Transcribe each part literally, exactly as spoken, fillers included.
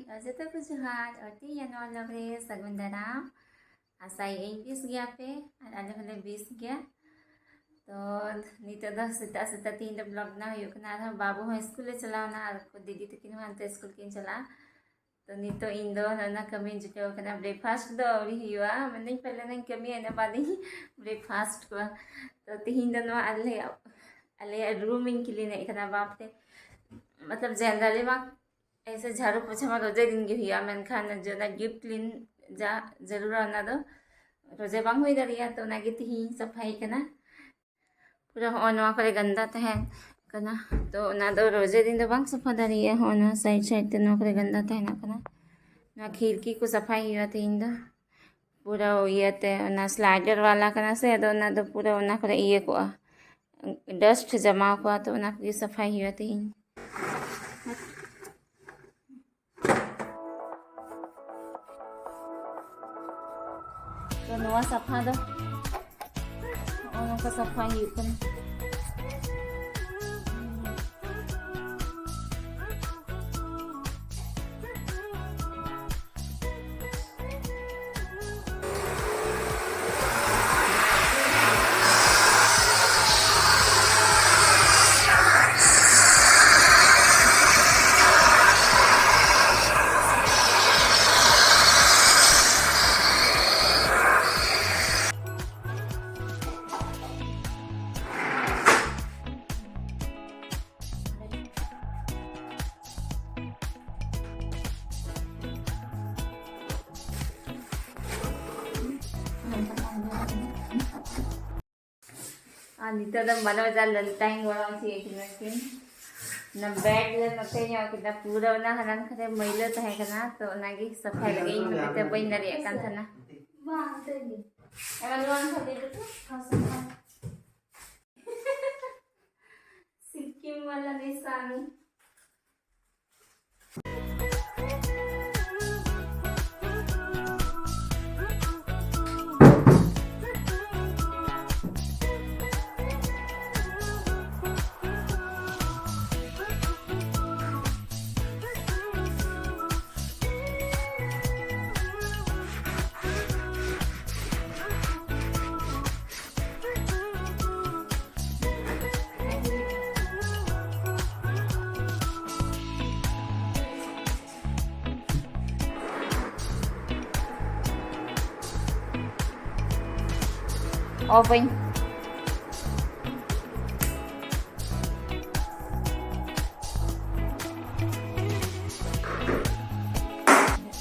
ᱡᱚᱛᱚ ᱠᱚ ᱡᱚᱦᱟᱨ, ᱚᱨ ᱴᱤ ᱤᱭᱟᱱ ᱱᱚᱣᱟ vlog ᱨᱮ ᱥᱟᱹᱜᱩᱱ ᱫᱟᱨᱟᱢ᱾ ᱟᱥᱟᱭᱟᱹᱧ ᱵᱮᱥ ᱜᱮᱭᱟ ᱯᱮ ᱟᱨ ᱟᱞᱮ ᱦᱚᱸᱞᱮ ᱵᱮᱥ ᱜᱮᱭᱟ᱾ ᱛᱚ ᱱᱤᱛᱚᱜ ᱫᱚ ᱥᱮᱛᱟᱜ ᱥᱮᱛᱟᱜ ᱛᱮᱦᱮᱧ ᱫᱚ vlog ᱵᱮᱱᱟᱣ ᱦᱩᱭᱩᱜ ᱠᱟᱱᱟ᱾ ᱟᱨᱦᱚᱸ ᱵᱟᱹᱵᱩ ᱦᱚᱸ ᱥᱠᱩᱞᱮ ᱪᱟᱞᱟᱣᱱᱟ ᱟᱨ ᱫᱤᱫᱤ ᱛᱟᱹᱠᱤᱱ ᱦᱚᱸ ᱦᱟᱱᱛᱮ ᱥᱠᱩᱞ ᱠᱤᱱ ᱪᱟᱞᱟᱜᱼᱟ᱾ ᱛᱚ ᱱᱤᱛᱚᱜ ᱤᱧ ᱫᱚ ᱱᱚᱜᱼᱚ ᱱᱟ ᱠᱟᱹᱢᱤᱧ ᱡᱩᱴᱟᱹᱣ ᱟᱠᱟᱱᱟ᱾ Breakfast ᱫᱚ ᱟᱹᱣᱨᱤ ᱦᱩᱭᱩᱜᱼᱟ, ᱢᱮᱱᱫᱟᱹᱧ ᱯᱟᱞᱮ ᱱᱟᱧ ᱠᱟᱹᱢᱤᱭᱟ, ᱤᱱᱟᱹ ᱵᱟᱫᱤᱧ breakfast ᱠᱚᱣᱟ᱾ ᱛᱚ ᱛᱤᱦᱤᱧ ᱫᱚ ᱱᱚᱣᱟ ᱟᱞᱮᱭᱟᱜ, ᱟᱞᱮᱭᱟᱜ room ᱤᱧ clean ᱮᱫ ᱠᱟᱱᱟ᱾ ᱵᱟᱯ ᱨᱮ, ᱢᱚᱛᱞᱚᱵ generally ᱢᱟ ᱮᱭᱥᱮ ᱡᱷᱟᱲᱩ ᱯᱳᱪᱷᱟ ᱢᱟ ᱨᱚᱡᱮ ᱫᱤᱱ ᱜᱮ ᱦᱩᱭᱩᱜᱼᱟ, ᱢᱮᱱᱠᱷᱟᱱ ᱡᱮ ᱚᱱᱟ deep clean ᱡᱟ ᱡᱟᱹᱨᱩᱲᱟ ᱚᱱᱟ ᱫᱚ ᱨᱚᱡᱮ ᱵᱟᱝ ᱦᱩᱭ ᱫᱟᱲᱮᱭᱟᱜᱼᱟ᱾ ᱛᱚ ᱚᱱᱟᱜᱮ ᱛᱤᱦᱤᱧ ᱥᱟᱯᱷᱟᱭ ᱠᱟᱱᱟ᱾ ᱯᱩᱨᱟᱹ ᱦᱚᱸᱜᱼᱚ ᱱᱚᱣᱟ ᱠᱚᱨᱮ ᱜᱟᱱᱫᱟ ᱛᱟᱦᱮᱱ ᱠᱟᱱᱟ, ᱛᱚ ᱚᱱᱟ ᱫᱚ ᱨᱚᱡᱮ ᱫᱤᱱ ᱫᱚ ᱵᱟᱝ ᱥᱟᱯᱷᱟ ᱫᱟᱲᱮᱭᱟᱜᱼᱟ᱾ ᱦᱚᱸᱜᱼᱚ ᱱᱚᱣᱟ side side ᱛᱮ ᱱᱚᱣᱟ ᱠᱚᱨᱮ ᱜᱟᱱᱫᱟ ᱛᱟᱦᱮᱱᱚᱜ ᱠᱟᱱᱟ᱾ ᱱᱚᱣᱟ ᱠᱷᱤᱲᱠᱤ ᱠᱚ ᱥᱟᱯᱷᱟᱭ ᱦᱩᱭᱩᱜᱼᱟ ᱛᱮᱦᱮᱧ ᱫᱚ᱾ ᱯᱩᱨᱟᱹ ᱤᱭᱟᱹᱛᱮ ᱚᱱᱟ slider ᱣᱟᱞᱟ ᱠᱟᱱᱟ ᱥᱮ, ᱟᱫᱚ ᱚᱱᱟ ᱫᱚ ᱯᱩᱨᱟᱹ ᱚᱱᱟ ᱠᱚᱨᱮ ᱤᱭᱟᱹ ᱠᱚᱜᱼᱟ, dust ᱡᱟᱢᱟᱣ ᱠᱚᱜᱼᱟ, ᱛᱚ ᱚᱱᱟ ᱠᱚᱜᱮ ᱥᱟᱯᱷᱟᱭ ᱦᱩᱭᱩᱜᱼᱟ ᱛᱮᱦᱮᱧ᱾ ᱛᱚ ᱱᱚᱣᱟ ᱥᱟᱯᱷᱟ ᱫᱚ ᱱᱚᱜᱼᱚ ᱱᱚᱝᱠᱟ ᱥᱟᱯᱷᱟᱭ ᱦᱩᱭᱩᱜ ᱠᱟᱱᱟ᱾ ᱟᱨ ᱱᱤᱛᱚᱜ ᱫᱚ ᱢᱟᱱᱚᱡᱽ ᱟᱨ ᱞᱚᱞᱤᱛᱟᱧ ᱜᱚᱲᱚ ᱦᱚᱪᱚᱭᱮᱫ ᱠᱤᱱᱟ ᱠᱤᱱ᱾ ᱚᱱᱟ bed ᱞᱮ ᱱᱚᱛᱮ ᱧᱚᱜ ᱠᱮᱫᱟ, ᱯᱩᱨᱟᱹ ᱚᱱᱟ ᱦᱟᱱᱟ ᱱᱟᱠᱷᱟ ᱨᱮ ᱢᱟᱹᱭᱞᱟᱹ ᱛᱟᱦᱮᱸ ᱠᱟᱱᱟ, ᱛᱚ ᱚᱱᱟᱜᱮ ᱥᱟᱯᱷᱟᱭ ᱞᱟᱹᱜᱤᱫ ᱤᱧ ᱦᱚᱛᱮᱡ ᱛᱮ ᱵᱟᱹᱧ ᱫᱟᱲᱮᱭᱟᱜ ᱠᱟᱱ ᱛᱟᱦᱮᱱᱟ᱾ ᱮᱢᱟ ᱱᱚᱣᱟ ᱦᱚᱸ ᱞᱟᱹᱭ ᱫᱚ᱾ ᱥᱤᱠᱤᱢ ᱣᱟᱞᱟ ᱱᱤᱥᱟᱱ᱾ ᱚᱯᱷ ᱟᱹᱧ᱾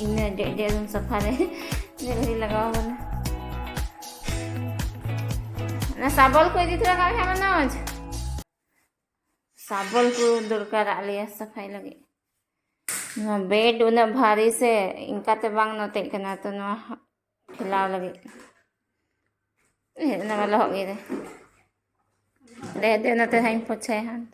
ᱤᱱᱟᱹ ᱰᱮᱡ ᱰᱮᱡ ᱨᱩᱢ ᱥᱟᱯᱷᱟ ᱨᱮ ᱰᱷᱮᱨ ᱜᱷᱟᱹᱲᱤᱡ ᱞᱟᱜᱟᱣ ᱠᱟᱱᱟ᱾ ᱚᱱᱟ ᱥᱟᱵᱚᱞ ᱠᱚ ᱤᱫᱤ ᱛᱚᱨᱟ ᱠᱟᱜ ᱢᱮ ᱦᱟᱸᱜ, ᱢᱚᱱᱳᱡᱽ᱾ ᱥᱟᱵᱚᱞ ᱠᱚ ᱫᱚᱨᱠᱟᱨᱟᱜ ᱞᱮᱭᱟ ᱥᱟᱯᱷᱟᱭ ᱞᱟᱹᱜᱤᱫ᱾ ᱱᱚᱣᱟ ᱵᱮᱰ ᱩᱱᱟᱹᱜ ᱵᱷᱟᱨᱤ ᱥᱮ, ᱤᱱᱠᱟᱛᱮ ᱵᱟᱝ ᱱᱚᱛᱮᱜ ᱠᱟᱱᱟ, ᱛᱚ ᱱᱚᱣᱟ ᱴᱷᱮᱞᱟᱣ ᱞᱟᱹᱜᱤᱫ᱾ ᱮ, ᱚᱱᱟ ᱢᱟ ᱞᱚᱦᱚᱫ ᱜᱮ ᱨᱮ᱾ ᱫᱮ, ᱫᱮ, ᱱᱚᱛᱮ ᱦᱟᱸᱜ ᱤᱧ ᱯᱳᱪᱷᱟᱭᱟ ᱦᱟᱸᱜ᱾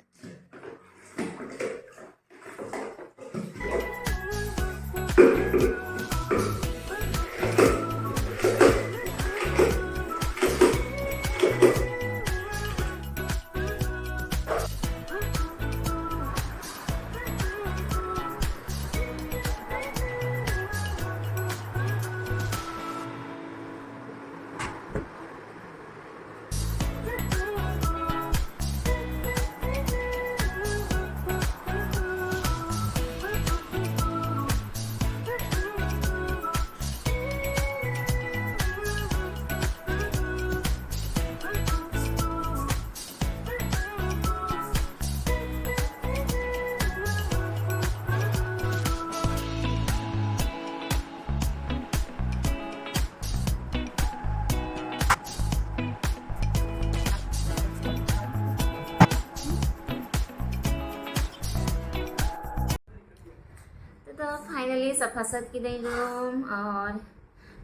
ᱛᱚ finally ᱥᱟᱯᱷᱟ ᱥᱟᱹᱛ ᱠᱤᱫᱟᱹᱧ ᱨᱩᱢ, ᱟᱨ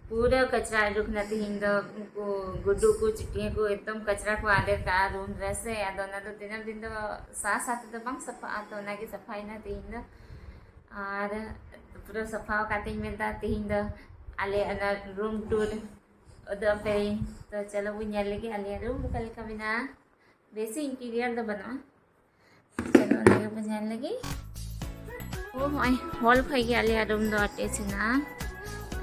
ᱯᱩᱨᱟᱹ ᱠᱟᱪᱨᱟ ᱩᱰᱩᱠ ᱮᱱᱟ ᱛᱤᱦᱤᱧ ᱫᱚ᱾ ᱩᱱᱠᱩ ᱜᱩᱰᱩ ᱠᱚ ᱪᱤᱴᱭᱟᱹ ᱠᱚ ᱮᱠᱫᱚᱢ ᱠᱟᱪᱨᱟ ᱠᱚ ᱟᱫᱮᱨ ᱠᱟᱜᱼᱟ ᱨᱩᱢ ᱨᱮ ᱥᱮ᱾ ᱟᱫᱚ ᱚᱱᱟ ᱫᱚ ᱫᱤᱱᱟᱹᱢ ᱫᱤᱱ ᱫᱚ ᱥᱟᱦᱟ ᱥᱟᱦᱟ ᱛᱮᱫᱚ ᱵᱟᱝ ᱥᱟᱯᱷᱟᱜᱼᱟ, ᱛᱚ ᱚᱱᱟᱜᱮ ᱥᱟᱯᱷᱟᱭᱮᱱᱟ ᱛᱤᱦᱤᱧ ᱫᱚ᱾ ᱟᱨ ᱯᱩᱨᱟᱹ ᱥᱟᱯᱷᱟ ᱟᱠᱟᱫ ᱛᱤᱧ ᱢᱮᱱᱫᱟ ᱛᱤᱦᱤᱧ ᱫᱚ ᱟᱞᱮ ᱚᱱᱟ ᱨᱩᱢ ᱴᱩᱨ ᱩᱫᱩᱜ ᱟᱯᱮᱭᱟᱹᱧ᱾ ᱛᱚ ᱪᱚᱞᱚ ᱵᱚᱱ ᱧᱮᱞ ᱞᱮᱜᱮ ᱟᱞᱮᱭᱟᱜ ᱨᱩᱢ ᱚᱠᱟ ᱞᱮᱠᱟ ᱢᱮᱱᱟᱜᱼᱟ᱾ ᱵᱮᱥᱤ ᱤᱱᱴᱤᱨᱤᱭᱟᱨ ᱫᱚ ᱵᱟᱹᱱᱩᱜᱼᱟ᱾ ᱪᱚᱞᱚ ᱚᱱᱟ ᱜᱮᱵᱚᱱ ᱧᱮᱞ ᱞᱮᱜᱮ᱾ ᱳ, ᱦᱚᱸᱜᱼᱚᱭ ᱦᱚᱞ ᱠᱷᱚᱡ ᱜᱮ ᱟᱞᱮᱭᱟᱜ ᱨᱩᱢ ᱫᱚ ᱟᱴᱮᱪ ᱮᱱᱟ᱾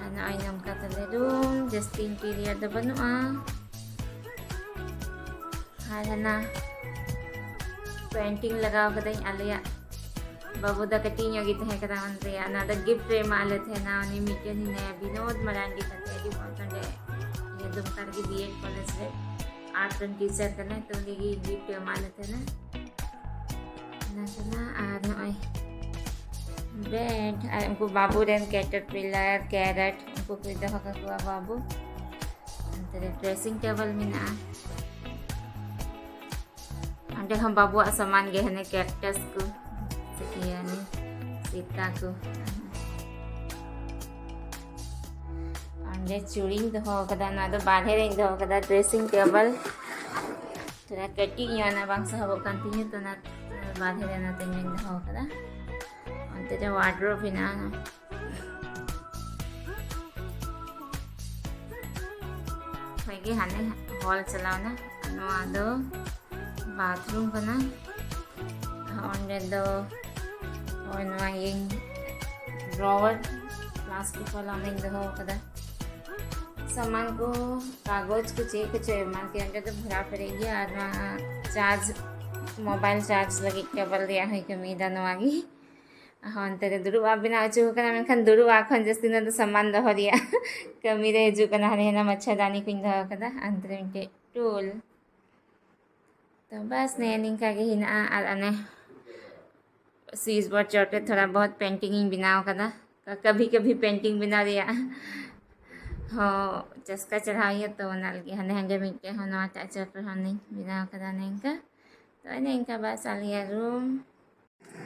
ᱟᱨ ᱱᱚᱜᱼᱚᱭ ᱱᱚᱝᱠᱟ ᱛᱟᱞᱮ ᱨᱩᱢ, ᱡᱟᱹᱥᱛᱤ ᱤᱱᱴᱤᱨᱤᱭᱟᱨ ᱫᱚ ᱵᱟᱹᱱᱩᱜᱼᱟ᱾ ᱟᱨ ᱦᱟᱱᱟ ᱯᱮᱱᱴᱤᱝ ᱞᱟᱜᱟᱣ ᱠᱟᱹᱫᱟᱹᱧ ᱟᱞᱮᱭᱟᱜ ᱵᱟᱹᱵᱩ ᱫᱚ ᱠᱟᱹᱴᱤᱡ ᱧᱚᱜ ᱜᱮ ᱛᱟᱦᱮᱸ ᱠᱟᱱᱟ ᱩᱱ ᱨᱮᱭᱟᱜ, ᱚᱱᱟ ᱫᱚ ᱜᱤᱯᱷᱴ ᱨᱮ ᱮᱢᱟᱜ ᱞᱮ ᱛᱟᱦᱮᱱᱟ᱾ ᱩᱱᱤ ᱢᱤᱫᱴᱮᱱ ᱦᱮᱱᱟᱭᱟ ᱵᱤᱱᱳᱫ ᱢᱟᱨᱟᱱᱰᱤ ᱠᱟᱛᱮ, ᱟᱹᱰᱤ ᱢᱚᱡᱽ ᱚᱸᱰᱮ ᱤᱭᱟᱹ ᱫᱚᱨᱠᱟᱨ ᱜᱮ, ᱵᱤ ᱮᱰ ᱠᱚᱞᱮᱡᱽ ᱨᱮ ᱟᱨᱴ ᱨᱮᱱ ᱴᱤᱪᱟᱨ ᱠᱟᱱᱟᱭ, ᱛᱚ ᱩᱱᱤ ᱜᱮ ᱜᱤᱯᱷᱴ ᱮ ᱮᱢᱟᱫ ᱞᱮ ᱛᱟᱦᱮᱱᱟ᱾ ᱚᱱᱟ ᱠᱟᱱᱟ᱾ ᱟᱨ ᱱᱚᱜᱼᱚᱭ ᱵᱮᱰ, ᱟᱨ ᱩᱱᱠᱩ ᱵᱟᱹᱵᱩ ᱨᱮᱱ ᱠᱮᱴᱟᱨᱯᱤᱞᱟᱨ, ᱠᱮᱨᱮᱴ, ᱩᱱᱠᱩ ᱠᱚᱭ ᱫᱚᱦᱚ ᱠᱟᱠᱚᱣᱟ ᱵᱟᱹᱵᱩ᱾ ᱚᱱᱛᱮ ᱨᱮ ᱰᱨᱮᱥᱤᱝ ᱴᱮᱵᱚᱞ ᱢᱮᱱᱟᱜᱼᱟ᱾ ᱚᱸᱰᱮ ᱦᱚᱸ ᱵᱟᱹᱵᱩᱣᱟᱜ ᱥᱟᱢᱟᱱ ᱜᱮ, ᱦᱟᱱᱮ ᱠᱮᱠᱴᱟᱥ ᱠᱚ, ᱤᱭᱟᱹ, ᱥᱤᱛᱟ ᱠᱚ᱾ ᱚᱸᱰᱮ ᱪᱩᱲᱤᱧ ᱫᱚᱦᱚ ᱠᱟᱫᱟ, ᱱᱚᱣᱟ ᱫᱚ ᱵᱟᱨᱦᱮ ᱨᱮᱧ ᱫᱚᱦᱚ ᱠᱟᱫᱟ, ᱰᱨᱮᱥᱤᱝ ᱴᱮᱵᱚᱞ᱾ ᱛᱷᱚᱲᱟ ᱠᱟᱹᱴᱤᱡ ᱧᱚᱜ, ᱚᱱᱟ ᱵᱟᱝ ᱥᱟᱦᱚᱵᱚᱜ ᱠᱟᱱ ᱛᱤᱧᱟᱹ, ᱛᱚ ᱚᱱᱟ ᱵᱟᱨᱦᱮ ᱨᱮ ᱚᱱᱟᱛᱮᱧ ᱫᱚᱦᱚ ᱠᱟᱫᱟ᱾ ᱚᱱᱛᱮ ᱨᱮ ᱣᱟᱨᱰᱨᱳᱵ ᱦᱮᱱᱟᱜᱼᱟ᱾ ᱠᱷᱚᱡ ᱜᱮ ᱦᱟᱱᱮ ᱦᱚᱞ ᱪᱟᱞᱟᱣᱱᱟ᱾ ᱱᱚᱣᱟ ᱫᱚ ᱵᱟᱛᱷᱨᱩᱢ ᱠᱟᱱᱟ᱾ ᱚᱸᱰᱮ ᱫᱚ ᱱᱚᱜᱼᱚᱭ ᱱᱚᱣᱟ ᱤᱭᱟᱹᱧ, ᱰᱨᱚᱣᱟᱨ, ᱯᱞᱟᱥᱴᱤᱠ ᱣᱟᱞᱟ, ᱚᱸᱰᱮᱧ ᱫᱚᱦᱚ ᱠᱟᱫᱟ ᱥᱟᱢᱟᱱ ᱠᱚ, ᱠᱟᱜᱚᱡᱽ ᱠᱚ, ᱪᱮᱫ ᱠᱚᱪᱚ ᱮᱢᱟᱱ ᱛᱮᱭᱟᱜ᱾ ᱚᱸᱰᱮ ᱫᱚ ᱵᱷᱚᱨᱟᱣ ᱯᱮᱨᱮᱡ ᱜᱮᱭᱟ᱾ ᱟᱨ ᱱᱚᱣᱟ ᱪᱟᱨᱡᱽ, ᱢᱳᱵᱟᱭᱤᱞ ᱪᱟᱨᱡᱽ ᱞᱟᱹᱜᱤᱫ ᱠᱮᱵᱚᱞ ᱨᱮᱭᱟᱜ ᱦᱚᱸᱭ ᱠᱟᱹᱢᱤᱭᱮᱫᱟ ᱱᱚᱣᱟ ᱜᱮ᱾ ᱦᱚᱸ, ᱚᱱᱛᱮ ᱨᱮ ᱫᱩᱲᱩᱵ ᱟᱜ ᱵᱮᱱᱟᱣ ᱦᱚᱪᱚ ᱠᱟᱱᱟ, ᱢᱮᱱᱠᱷᱟᱱ ᱫᱩᱲᱩᱵ ᱟᱜ ᱠᱷᱚᱱ ᱡᱟᱹᱥᱛᱤ ᱱᱚᱣᱟ ᱫᱚ ᱥᱟᱢᱟᱱ ᱫᱚᱦᱚ ᱨᱮᱭᱟᱜ ᱠᱟᱹᱢᱤ ᱨᱮ ᱦᱤᱡᱩᱜ ᱠᱟᱱᱟ᱾ ᱦᱟᱱᱮ ᱦᱮᱱᱟ ᱢᱟᱪᱷᱟᱫᱟᱱᱤ ᱠᱚᱧ ᱫᱚᱦᱚ ᱠᱟᱫᱟ, ᱚᱱᱛᱮ ᱨᱮ ᱢᱤᱫᱴᱮᱡ ᱴᱩᱞ᱾ ᱛᱚ ᱵᱟᱥ, ᱱᱮ ᱱᱤᱝᱠᱟ ᱜᱮ ᱦᱮᱱᱟᱜᱼᱟ᱾ ᱟᱨ ᱚᱱᱮ ᱥᱩᱭᱤᱪ ᱵᱳᱨᱰ ᱪᱚᱴ ᱨᱮ ᱛᱷᱚᱲᱟ ᱵᱚᱦᱩᱛ ᱯᱮᱱᱴᱤᱝ ᱤᱧ ᱵᱮᱱᱟᱣ ᱠᱟᱫᱟ, ᱠᱟᱵᱷᱤ ᱠᱟᱵᱷᱤ ᱯᱮᱱᱴᱤᱝ ᱵᱮᱱᱟᱣ ᱨᱮᱭᱟᱜ ᱦᱚᱸ ᱪᱟᱥᱠᱟ ᱪᱟᱲᱦᱟᱣ ᱤᱧᱟᱹ, ᱛᱚ ᱚᱱᱟ ᱞᱟᱹᱜᱤᱫ ᱦᱟᱱᱮ ᱦᱟᱸᱰᱮ ᱢᱤᱫᱴᱮᱡ ᱦᱚᱸ ᱱᱚᱣᱟᱴᱟᱜ ᱪᱚᱴ ᱨᱮᱦᱚᱸ ᱱᱤᱧ ᱵᱮᱱᱟᱣ ᱠᱟᱫᱟ ᱱᱤᱝᱠᱟ᱾ ᱛᱚ ᱚᱱᱮ ᱤᱱᱠᱟ ᱵᱟᱥ ᱟᱞᱮᱭᱟᱜ ᱨᱩᱢ᱾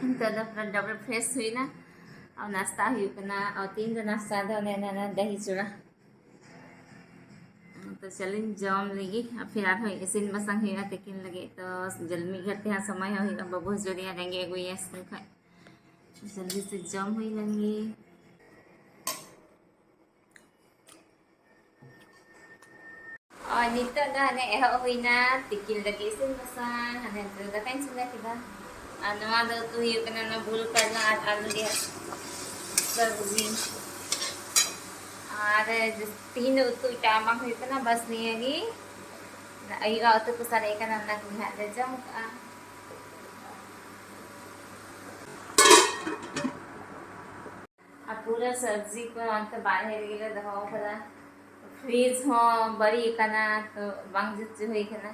ᱱᱤᱛᱚᱜ ᱫᱚ ᱯᱩᱨᱟᱹ ᱰᱟᱵᱚᱞ ᱯᱷᱨᱮᱥ ᱦᱩᱭᱱᱟ ᱟᱨ ᱱᱟᱥᱛᱟ ᱦᱩᱭᱩᱜ ᱠᱟᱱᱟ᱾ ᱟᱨ ᱛᱤᱦᱤᱧ ᱫᱚ ᱱᱟᱥᱛᱟ ᱫᱚ ᱚᱱᱮ ᱚᱱᱟ ᱫᱟᱦᱤ ᱪᱩᱲᱟ᱾ ᱛᱚ ᱪᱚᱞᱤᱧ ᱡᱚᱢ ᱞᱮᱜᱮ, ᱟᱨ ᱯᱷᱤᱨ ᱟᱨᱦᱚᱸ ᱤᱥᱤᱱ ᱵᱟᱥᱟᱝ ᱦᱩᱭᱩᱜᱼᱟ ᱛᱤᱠᱤᱱ ᱞᱟᱹᱜᱤᱫ᱾ ᱛᱚ ᱡᱚᱞ-, ᱢᱤᱫ ᱜᱷᱟᱹᱲᱤ ᱛᱮ ᱦᱟᱸᱜ ᱥᱚᱢᱚᱭ ᱦᱚᱸ ᱦᱩᱭᱩᱜᱼᱟ, ᱵᱟᱹᱵᱩ ᱦᱤᱡᱩᱜ ᱨᱮᱭᱟᱜ ᱨᱮᱸᱜᱮᱡ ᱟᱹᱜᱩᱭᱮᱭᱟ ᱥᱠᱩᱞ ᱠᱷᱚᱱ᱾ ᱡᱚᱞᱫᱤ ᱥᱮ ᱡᱚᱢ ᱦᱩᱭ ᱞᱮᱱ ᱜᱮ᱾ ᱟᱨ ᱱᱤᱛᱚᱜ ᱫᱚ ᱦᱟᱱᱮ ᱮᱦᱚᱵ ᱦᱩᱭᱱᱟ ᱛᱤᱠᱤᱱ ᱞᱟᱹᱜᱤᱫ ᱤᱥᱤᱱ ᱵᱟᱥᱟᱝ᱾ ᱦᱟᱱᱮ ᱱᱤᱛᱚᱜ ᱫᱚ ᱫᱟᱠᱟᱧ ᱪᱚᱸᱫᱟ ᱠᱮᱫᱟ᱾ ᱟᱨ ᱱᱚᱣᱟ ᱫᱚ ᱩᱛᱩ ᱦᱩᱭᱩᱜ ᱠᱟᱱᱟ ᱚᱱᱟ ᱵᱩᱞ ᱠᱟᱨᱞᱟ ᱟᱨ ᱟᱹᱞᱩ ᱨᱮᱭᱟᱜ ᱥᱚᱵᱽᱡᱤ᱾ ᱟᱨ ᱛᱤᱦᱤᱧ ᱫᱚ ᱩᱛᱩ ᱮᱴᱟᱜ ᱵᱟᱝ ᱦᱩᱭᱩᱜ ᱠᱟᱱᱟ, ᱵᱟᱥ ᱱᱤᱭᱟᱹ ᱜᱮ᱾ ᱟᱹᱭᱩᱵᱟᱜ ᱩᱛᱩ ᱠᱚ ᱥᱟᱨᱮᱡ ᱠᱟᱱᱟ, ᱚᱱᱟ ᱠᱚᱜᱮ ᱦᱟᱸᱜ ᱞᱮ ᱡᱚᱢ ᱠᱟᱜᱼᱟ᱾ ᱟᱨ ᱯᱩᱨᱟᱹ ᱥᱚᱵᱽᱡᱤ ᱠᱚ ᱚᱱᱛᱮ ᱵᱟᱨᱦᱮ ᱨᱮᱜᱮ ᱞᱮ ᱫᱚᱦᱚ ᱠᱟᱫᱟ, ᱯᱷᱨᱤᱡᱽ ᱦᱚᱸ ᱵᱟᱹᱲᱤᱡ ᱟᱠᱟᱱᱟ, ᱛᱚ ᱵᱟᱝ ᱡᱩᱛ ᱦᱚᱪᱚ ᱦᱩᱭ ᱟᱠᱟᱱᱟ᱾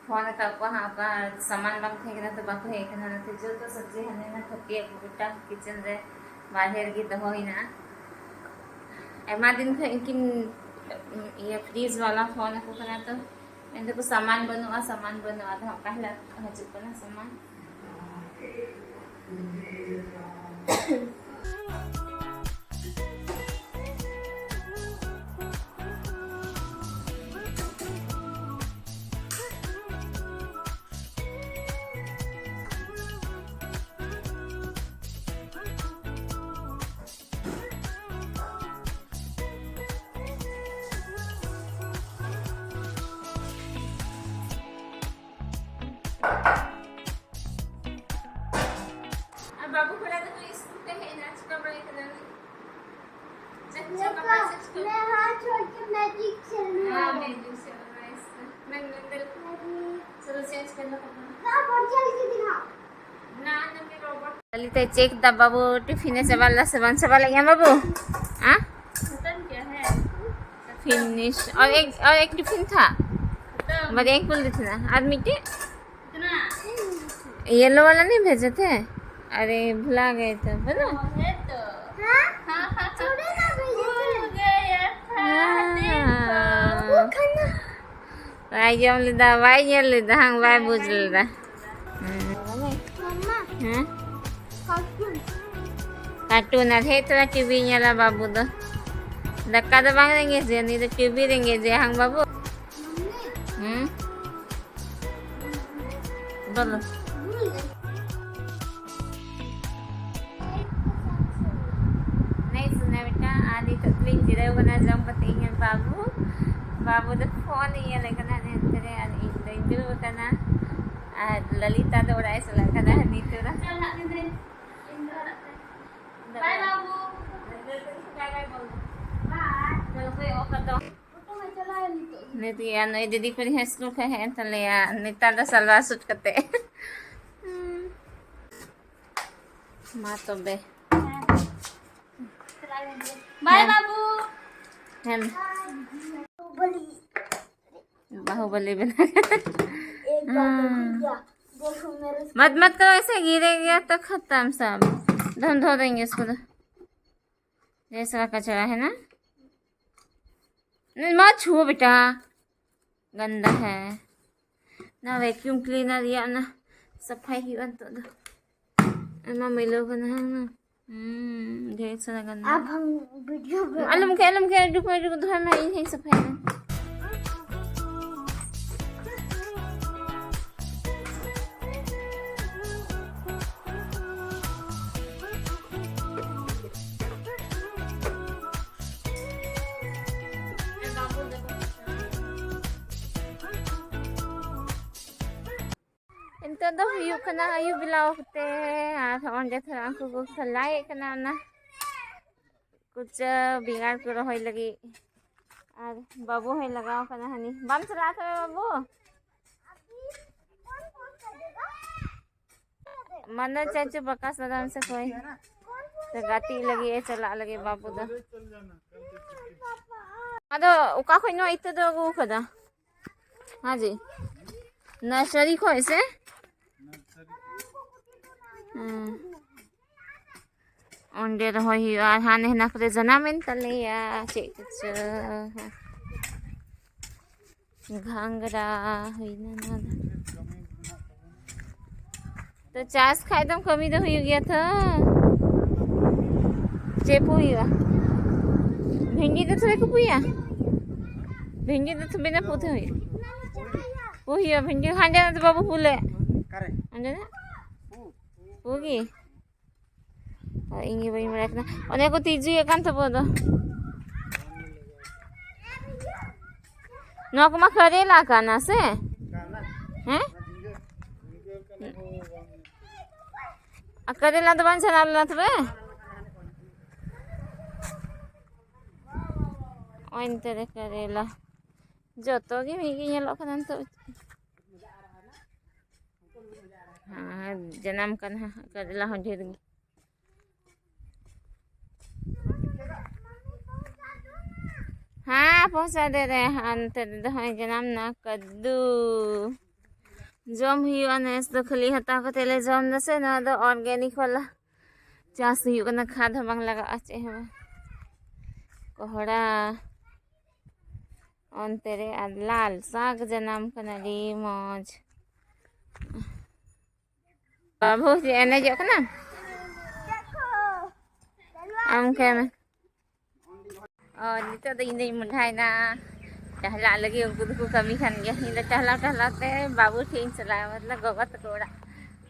ᱯᱷᱳᱱ ᱟᱠᱟᱫ ᱠᱚᱣᱟ ᱦᱟᱸᱜ, ᱚᱠᱟ ᱥᱟᱢᱟᱱ ᱵᱟᱝ ᱛᱟᱦᱮᱸ ᱠᱟᱱᱟ, ᱛᱚ ᱵᱟᱠᱚ ᱦᱮᱡ ᱟᱠᱟᱱᱟ᱾ ᱚᱱᱟᱛᱮ ᱡᱚᱛᱚ ᱥᱚᱵᱽᱡᱤ ᱦᱟᱱᱮ ᱱᱟ ᱠᱷᱟᱹᱴᱤᱭᱟᱹ ᱠᱚ ᱜᱚᱴᱟ ᱠᱤᱪᱮᱱ ᱨᱮ ᱵᱟᱨᱦᱮ ᱨᱮᱜᱮ ᱫᱚᱦᱚ ᱦᱮᱱᱟᱜᱼᱟ᱾ ᱟᱭᱢᱟ ᱫᱤᱱ ᱠᱷᱚᱱ ᱩᱱᱠᱤᱱ ᱤᱭᱟᱹ ᱯᱷᱨᱤᱡᱽ ᱵᱟᱞᱟ ᱯᱷᱳᱱ ᱟᱠᱚ ᱠᱟᱱᱟ, ᱛᱚ ᱢᱮᱱ ᱫᱟᱠᱚ ᱥᱟᱢᱟᱱ ᱵᱟᱹᱱᱩᱜᱼᱟ, ᱥᱟᱢᱟᱱ ᱵᱟᱹᱱᱩᱜᱼᱟ᱾ ᱟᱫᱚ ᱚᱠᱟ ᱦᱤᱞᱳᱜ ᱦᱤᱡᱩᱜ ᱠᱟᱱᱟ ᱥᱟᱢᱟᱱ? ᱟᱨ ᱵᱟᱹᱵᱩ ᱠᱚᱲᱟ ᱫᱚ ᱱᱩᱭ ᱥᱠᱩᱞ ᱛᱮ ᱦᱮᱡ ᱮᱱᱟ, ᱪᱤᱠᱟ ᱵᱟᱲᱟᱭ ᱠᱟᱱᱟ ᱱᱩᱭ? ᱪᱮᱠ, ᱪᱮᱠ, ᱯᱟᱯᱟ, ᱪᱮᱠ, ᱪᱮᱠ᱾ मैं हाथ छोड़ के मैजिक खेलने हाँ, वाला हूँ। मैजिक से बनाया इसका। मैं, मैं, मैं, मैजिक। चलो, चेंज कर लो कपड़ा। ना, बहुत जल्दी दिखा। ना, ना, मैं रोबोट। ᱞᱟᱞᱤᱛᱟᱭ ᱪᱮᱠ ᱫᱟ ᱵᱟᱹᱵᱩ, ᱴᱤᱯᱷᱤᱱ ᱮ ᱪᱟᱵᱟ ᱞᱮᱫᱟ ᱥᱮ ᱵᱟᱝ ᱪᱟᱵᱟ ᱞᱮᱫ ᱜᱮᱭᱟ ᱵᱟᱹᱵᱩ? ᱦᱮᱸ? खत्म क्या है? फिनिश। और एक, और एक टिफिन था। खत्म। ᱵᱟᱨᱭᱟᱧ ᱠᱩᱞ ᱫᱤ ᱛᱟᱦᱮᱱᱟ᱾ ᱟᱨ ᱢᱤᱫᱴᱮᱡ? कितना? येलो वाला नहीं भेजे थे? अरे, भुला गए तो, बोलो। वो है तो। हाँ? हाँ, हाँ, हाँ। थोड़े ना भेजे थे। भूल गया था। हाँ। देखो। वो खाना। ᱵᱟᱭ ᱡᱚᱢ ᱞᱮᱫᱟ, ᱵᱟᱭ ᱧᱮᱞ ᱞᱮᱫᱟ, ᱦᱟᱝ, ᱵᱟᱭ ᱵᱩᱡᱽ ᱞᱮᱫᱟ᱾ ᱦᱮᱸ᱾ ᱢᱟᱢᱟ, ᱦᱮᱸ? ᱠᱟᱨᱴᱩᱱ᱾ ᱠᱟᱨᱴᱩᱱ ᱟᱨ ᱦᱮᱡ ᱛᱚᱨᱟ ᱴᱤᱵᱷᱤ ᱧᱮᱞᱟ ᱵᱟᱹᱵᱩ ᱫᱚ᱾ ᱫᱟᱠᱟ ᱫᱚ ᱵᱟᱝ ᱨᱮᱸᱜᱮᱡᱮᱭᱟ, ᱱᱩᱭ ᱫᱚ ᱴᱤᱵᱷᱤ ᱨᱮᱸᱜᱮᱡᱮᱭᱟ, ᱦᱟᱝ ᱵᱟᱹᱵᱩ? ᱢᱟᱢᱤ᱾ ᱦᱮᱸ? ᱵᱚᱞᱚ᱾ नहीं सुना बेटा, ᱟᱨ ᱱᱤᱛᱚᱜ ᱫᱚᱞᱤᱧ ᱡᱤᱨᱟᱹᱣ ᱠᱟᱱᱟ ᱡᱚᱢ ᱠᱟᱛᱮ ᱤᱧ ᱟᱨ ᱵᱟᱹᱵᱩ᱾ ᱵᱟᱹᱵᱩ ᱫᱚ ᱯᱷᱳᱱ ᱮ ᱧᱮᱞᱮᱫ ᱠᱟᱱᱟ ᱦᱟᱱᱛᱮ ᱨᱮ, ᱟᱨ ᱤᱧ ᱫᱚᱧ ᱫᱩᱲᱩᱵ ᱟᱠᱟᱱᱟ᱾ ᱟᱨ ᱞᱟᱞᱤᱛᱟ ᱫᱚ ᱚᱲᱟᱜ ᱮ ᱪᱟᱞᱟᱜ ᱠᱟᱱᱟ ᱱᱤᱛᱚᱜ ᱫᱚ᱾ ᱵᱟᱭ ᱵᱟᱹᱵᱩ᱾ ᱵᱟᱭ ᱵᱟᱭ ᱵᱚᱞ᱾ ᱵᱟᱭ᱾ ᱱᱤᱛ ᱜᱮ ᱱᱩᱭ ᱫᱤᱫᱤ ᱠᱩᱲᱤ ᱦᱚᱸ ᱥᱠᱩᱞ ᱠᱷᱚᱱ ᱦᱮᱡ ᱮᱱ ᱛᱟᱞᱮᱭᱟ᱾ ᱱᱮᱛᱟᱨ ᱫᱚ ᱥᱟᱞᱣᱟᱨ ᱥᱩᱴ ᱠᱟᱛᱮ᱾ ᱢᱟ ᱛᱚᱵᱮ᱾ ᱵᱟᱭ ᱵᱟᱹᱵᱩ᱾ ᱦᱮᱸ᱾ बाहुबली बना। हाँ। मत मत करो ऐसे, गिरेगा तो खत्म सब। धो धो देंगे इसको तो। ये सारा कचरा है ना। नहीं, मत छुओ बेटा, गंदा है ना। वैक्यूम क्लीनर या ना सफाई ही बन तो दो। ᱟᱭᱢᱟ ᱢᱟᱹᱭᱞᱟᱹ ᱠᱟᱱᱟ ᱦᱟᱝ ᱱᱟ᱾ ᱦᱩᱸ, ᱰᱷᱮᱨ ᱥᱟᱨᱟ ᱜᱟᱱ ᱫᱚ᱾ ᱟᱵᱷᱟᱝ ᱵᱷᱤᱰᱤᱭᱳ ᱜᱮ᱾ ᱟᱞᱚᱢ ᱠᱷᱮ, ᱟᱞᱚᱢ ᱠᱷᱮ, ᱟᱹᱰᱤ ᱠᱚ, ᱟᱹᱰᱤ ᱠᱚ ᱫᱚᱦᱚᱭ ᱢᱮ, ᱤᱧ ᱦᱚᱸᱧ ᱥᱟᱯᱷᱟᱭᱟ᱾ ᱱᱤᱛᱚᱜ ᱫᱚ ᱦᱩᱭᱩᱜ ᱠᱟᱱᱟ ᱟᱹᱭᱩᱵ ᱵᱮᱞᱟ ᱚᱠᱛᱮ, ᱟᱨ ᱚᱸᱰᱮ ᱛᱷᱚᱲᱟ ᱩᱱᱠᱩ ᱠᱚ ᱠᱷᱮᱞᱟᱭᱮᱫ ᱠᱟᱱᱟ ᱚᱱᱟ ᱠᱩᱲᱪᱟᱹ ᱵᱮᱸᱜᱟᱲ ᱠᱚ ᱨᱚᱦᱚᱭ ᱞᱟᱹᱜᱤᱫ, ᱟᱨ ᱵᱟᱹᱵᱩ ᱦᱚᱸᱭ ᱞᱟᱜᱟᱣ ᱠᱟᱱᱟ ᱦᱟᱹᱱᱤ᱾ ᱵᱟᱢ ᱪᱟᱞᱟᱜᱼᱟ ᱛᱚᱵᱮ ᱵᱟᱹᱵᱩ? ᱢᱟᱱᱟ ᱪᱟᱪᱩ ᱵᱟᱠᱟᱥ ᱫᱟᱫᱟ ᱥᱮ ᱠᱚᱭ ᱛᱚ ᱜᱟᱛᱮᱜ ᱞᱟᱹᱜᱤᱫ ᱮ ᱪᱟᱞᱟᱜ ᱞᱟᱹᱜᱤᱫ ᱵᱟᱹᱵᱩ ᱫᱚ᱾ ᱟᱫᱚ ᱚᱠᱟ ᱠᱷᱚᱡ ᱱᱚᱣᱟ ᱤᱛᱟᱹ ᱫᱚ ᱟᱹᱜᱩ ᱠᱟᱫᱟ? ᱦᱮᱸ ᱡᱤ, ᱱᱟᱨᱥᱟᱨᱤ ᱠᱷᱚᱡ ᱥᱮ? ᱦᱮᱸ᱾ ᱚᱸᱰᱮ ᱨᱚᱦᱚᱭ ᱦᱩᱭᱩᱜᱼᱟ, ᱟᱨ ᱦᱟᱱᱮ ᱦᱮᱱᱟ ᱠᱚᱨᱮ ᱡᱟᱱᱟᱢᱮᱱ ᱛᱟᱞᱮᱭᱟ ᱪᱮᱫ ᱠᱚᱪᱚ᱾ ᱜᱷᱟᱝᱨᱟ ᱦᱩᱭᱱᱟ ᱱᱚᱣᱟ ᱫᱚ᱾ ᱛᱚ ᱪᱟᱥ ᱠᱷᱟᱡ ᱫᱚᱢ ᱠᱟᱹᱢᱤ ᱫᱚ ᱦᱩᱭᱩᱜ ᱜᱮᱭᱟ ᱛᱚ᱾ ᱪᱮᱫ ᱯᱩ ᱦᱩᱭᱩᱜᱼᱟ? ᱵᱷᱤᱱᱰᱤ ᱫᱚ ᱛᱚᱵᱮ ᱠᱚ ᱯᱩᱭᱟ? ᱵᱷᱤᱱᱰᱤ ᱫᱚ ᱛᱚᱵᱮ ᱱᱟ ᱯᱩ ᱦᱩᱭᱩᱜᱼᱟ? ᱯᱩ ᱦᱩᱭᱩᱜᱼᱟ ᱵᱷᱤᱱᱰᱤ, ᱦᱟᱸᱰᱮ ᱱᱟᱰᱮ ᱵᱟᱵᱩ ᱯᱩ ᱞᱮ᱾ ᱚᱸᱰᱮ ᱱᱟ? ᱯᱩ ᱜᱮ? ᱟᱨ ᱤᱧ ᱜᱮ ᱵᱟᱹᱧ ᱵᱟᱲᱟᱭ ᱠᱟᱱᱟ᱾ ᱚᱱᱮ ᱠᱚ ᱛᱤᱡᱩᱭᱮᱫ ᱠᱟᱱ ᱛᱟᱵᱚ ᱫᱚ᱾ ᱱᱚᱣᱟ ᱠᱚᱢᱟ ᱠᱟᱨᱮᱞᱟ ᱠᱟᱱᱟ ᱥᱮ? ᱦᱮᱸ? ᱟᱨ ᱠᱟᱨᱮᱞᱟ ᱫᱚ ᱵᱟᱝ ᱡᱷᱟᱱᱟ ᱞᱮᱱᱟ ᱛᱚᱵᱮ? ᱚᱱᱛᱮ ᱨᱮ ᱠᱟᱨᱮᱞᱟ᱾ ᱡᱚᱛᱚ ᱜᱮ ᱢᱤᱫ ᱜᱮ ᱧᱮᱞᱚᱜ ᱠᱟᱱᱟ ᱱᱤᱛᱚᱜ᱾ ᱦᱮᱸ, ᱡᱟᱱᱟᱢ ᱠᱟᱱᱟ ᱦᱟᱸᱜ ᱠᱟᱨᱮᱞᱟ ᱦᱚᱸ ᱰᱷᱮᱨ ᱜᱮ᱾ ᱦᱮᱸ, ᱯᱚᱭᱥᱟ ᱫᱮ ᱨᱮ ᱦᱟᱱᱛᱮ ᱨᱮᱫᱚ ᱦᱚᱸᱜᱼᱚᱭ ᱡᱟᱱᱟᱢ ᱱᱟ ᱠᱟᱹᱫᱫᱩ᱾ ᱡᱚᱢ ᱦᱩᱭᱩᱜᱼᱟ ᱱᱮᱥ ᱫᱚ, ᱠᱷᱟᱹᱞᱤ ᱦᱟᱛᱟᱣ ᱠᱟᱛᱮ ᱞᱮ ᱡᱚᱢ ᱫᱟᱥᱮ, ᱱᱚᱣᱟ ᱫᱚ organic ᱵᱟᱞᱟ ᱪᱟᱥ ᱦᱩᱭᱩᱜ ᱠᱟᱱᱟ, ᱠᱷᱟᱫᱽ ᱦᱚᱸ ᱵᱟᱝ ᱞᱟᱜᱟᱜᱼᱟ, ᱪᱮᱫ ᱦᱚᱸ ᱵᱟᱝ᱾ ᱠᱚᱦᱲᱟ ᱚᱱᱛᱮ ᱨᱮ ᱟᱨ ᱞᱟᱞ ᱥᱟᱜ ᱡᱟᱱᱟᱢ ᱠᱟᱱᱟ, ᱟᱹᱰᱤ ᱢᱚᱡᱽ᱾ ᱵᱟᱹᱵᱩ ᱪᱮᱫ ᱮᱱᱮᱡᱚᱜ ᱠᱟᱱᱟ? ᱟᱢ ᱠᱷᱮᱢ ᱚ, ᱱᱤᱛᱚᱜ ᱫᱚ ᱤᱧ ᱫᱚᱧ ᱢᱚᱸᱰᱷᱟᱭᱮᱱᱟ᱾ ᱪᱟᱦᱞᱟᱜ ᱞᱟᱹᱜᱤᱫ ᱩᱱᱠᱩ ᱫᱚᱠᱚ ᱠᱟᱹᱢᱤ ᱠᱟᱱ ᱜᱮᱭᱟ᱾ ᱤᱧ ᱫᱚ ᱪᱟᱦᱞᱟᱣ ᱪᱟᱦᱞᱟᱣ ᱛᱮ ᱵᱟᱹᱵᱩ ᱴᱷᱮᱡ ᱤᱧ ᱪᱟᱞᱟᱜᱼᱟ, ᱢᱚᱛᱞᱚᱵ ᱜᱚᱜᱚ ᱛᱟᱠᱚ ᱚᱲᱟᱜ᱾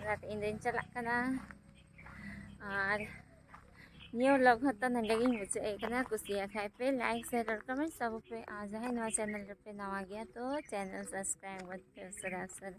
ᱚᱱᱟᱛᱮ ᱤᱧ ᱫᱚᱧ ᱪᱟᱞᱟᱜ ᱠᱟᱱᱟ᱾ ᱟᱨ ᱱᱤᱭᱟᱹ vlog ᱦᱚᱸᱛᱚ ᱱᱚᱰᱮ ᱜᱤᱧ ᱢᱩᱪᱟᱹᱫ ᱮᱫ ᱠᱟᱱᱟ᱾ ᱠᱩᱥᱤᱭᱟᱜ ᱠᱷᱟᱡ ᱯᱮ like, share ᱟᱨ comment ᱛᱟᱵᱚ ᱯᱮ᱾ ᱟᱨ ᱡᱟᱦᱟᱸᱭ ᱱᱚᱣᱟ channel ᱨᱮᱯᱮ ᱱᱟᱣᱟ ᱜᱮᱭᱟ ᱛᱚ channel subscribe ᱜᱚᱫ ᱯᱮ ᱩᱥᱟᱹᱨᱟ ᱩᱥᱟᱹᱨᱟ᱾